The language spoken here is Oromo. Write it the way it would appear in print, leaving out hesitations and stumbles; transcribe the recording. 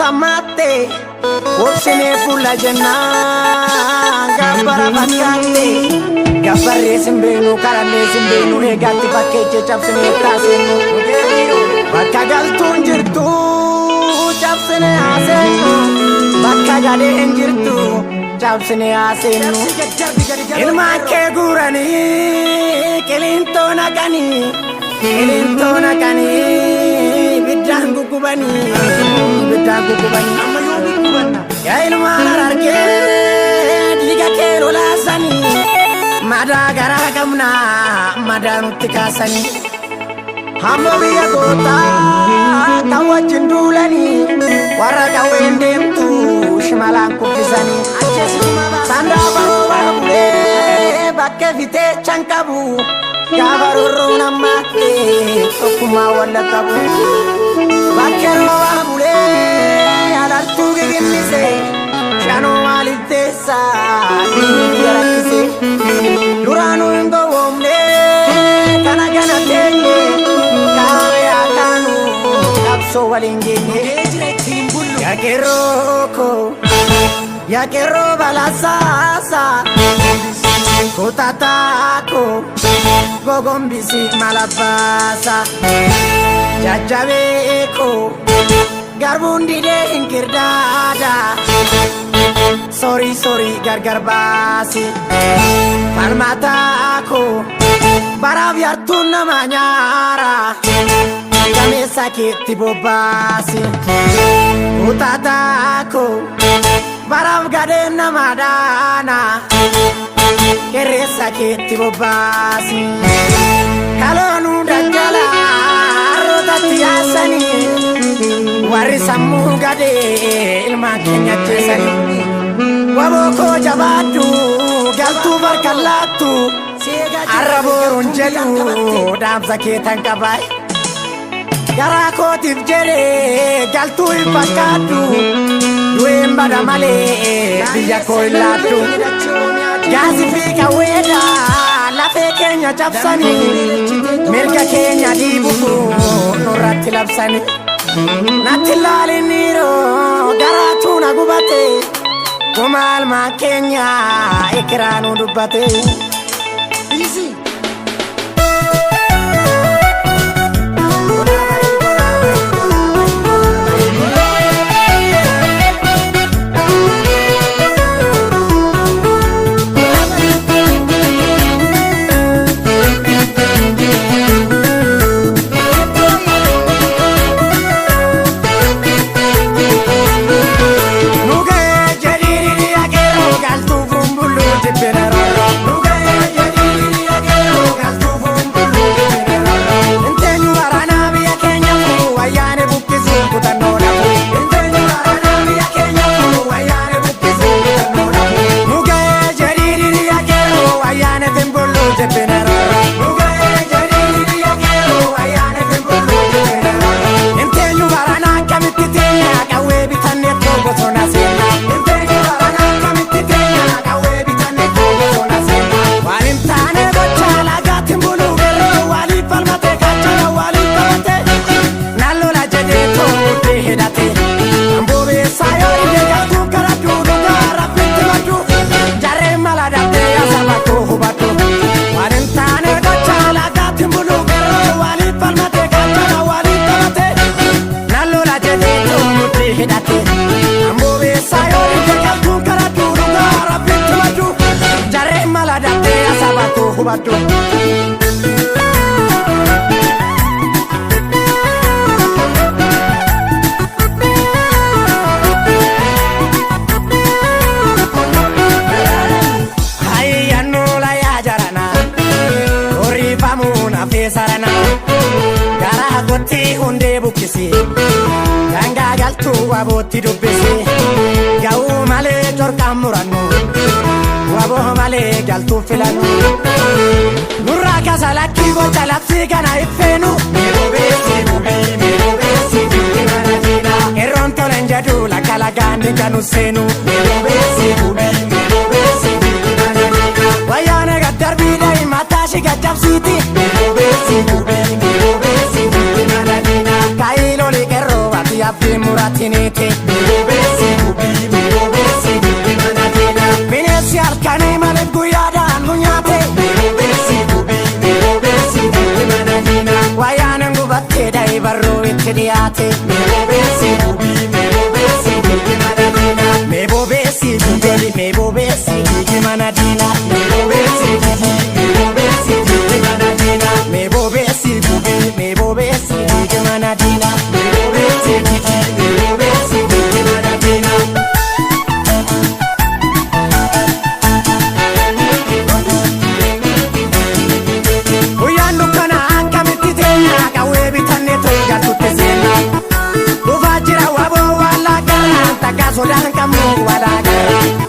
Nutti hammaatte obsinee fuula jennaan gabbara fakkaatte gabbarree simbeenu kadhannee simbeenu eegaatti fakkeeche cabsinee taaseennu bakka galtuun jirtu cabsinee haaseennu bakka gadheen jirtu cabsinee haaseennu ilmaan kee guuranii qilintoo naqanii qilintoo naqanii ibiddaan guggubanii ibiddaan guggubanii yaa ilmaan Harargee dhiiga kee lolaasanii madaa garaa qabnaa madaa nutti kaasanii hamma biyya gootaa kan wajjin duulanii warra qawween deemtu shimalaan kuffisanii sandaaba roobaa bulee bakkee fitee chan qabu gaafa rorroon ammaatte tokkummaa walla qabu bakkee roobaa bulee alaltuu giginnise shanoo maaliif teessa biyya rakkise duraanuu hin gowwoomne kana kana teenye kaame yaa kaanu qabsoo waliin geenye yaa qeerroo koo yaa qeerroo balaasaasa kutataako gogombisi malabbaasa jajjabeeko garbuun didee hin kirdaada sorii sorii gargar baasi falmataako baraaf yartuun nama nyaara gameessa keetti bobbaasi kutataako baraaf gadheen nama daana qerreessa keetti bobbaasi kaloonuu daggala harrootatti yaasanii warri sammuu gadhee ilmaan keenya ajjeesanii waboo koo jabaadhu galtuu barkan laattu arra booruun jedhu dhaamsa kee tan qabaay garaa kootiif jedhee galtuu hin fakkaadhu du'een bada malee biyya koo hin laaddu gaasii fi qawweedha lafee keenya cabsanii mirga keenya dhiibuuf nurratti labsanii natti ilaaliniiroo garaatu na gubate gumaalmaan keenya ikiraanuu dubbate. Nugee jedhiiri akeeroo galtuu fuumbuluu jibbina roroo. Nugee jedhiiri akeeroo galtuu fuumbuluu jibbina roroo. Inteenyu waraanaa biyya keenya fuu wayyaane buqqisuu kutannoo dhabu. Inteenyu waraanaa biyya keenya fuu wayyaane buqqisuu kutannoo dhabu. Nugee jedhiiri akeeroo wayyaane finbulluu jibbina roroo. Nugee jedhiiri akeeroo wayyaane finbulluu jibbina roroo. Inteenyu waraanaa akkamitti teenya qawwee bitannee bosona seenna. Inteenyu waraanaa akkamitti teenya qawwee bitannee bosona seenna. Waan hin taane gocha lagaatti buluu garuu waliif falmate kaachana waliif qabate. Nan lola jedhee tooddee hidhate. Amboobeessaa yoo dhibee galtuu karadhu dhugaa rabbitti maddu. Jarreen mala dhabdee asaba koo hubadhu. Waan hin taane gocha lagaatti buluu garuu waliif falmate kaachana waliif qabate. Nan lola jedhee tooddee hidhate. Amboobeessaa yoo dhibee galtuu karadhu dhugaa rabbitti maddu. Jarreen mala dhabdee asaba koo hubadhu. Hayyannoo yaa jarana horiifamuu nafee sarana garaa kootti hundee buqqisi daangaa galtuu wabootti dubbisi ga'uu malee corqaan murannu waboo malee galtuu filannu nurraa kasa lakkii gocha labsii kana iffeenu qeerroon tolen jedhu lakka lagaan kanu seenu wayyaane gaddarbiidha mataa shi gaccabsiiti kaayiloli qeerroo ati Abdii muratiniiti. Bineensi halkanii maaliif guyyaadhaan nu nyaate? Wayyaan gubattee da'ii barruu itti dhiyaate. Mee bobeessi gugeli, mee bobeessi gigi mana diinaa. Mee bobeessi gubi, mee bobeessi gigi mana diinaa. Guyyaan dukkana akkamitti teenya, qawwee bitanne tolgaltutti seenna. Dhufaa jira waboo waan laaggarra, takka sodaan qabnu walaa garra.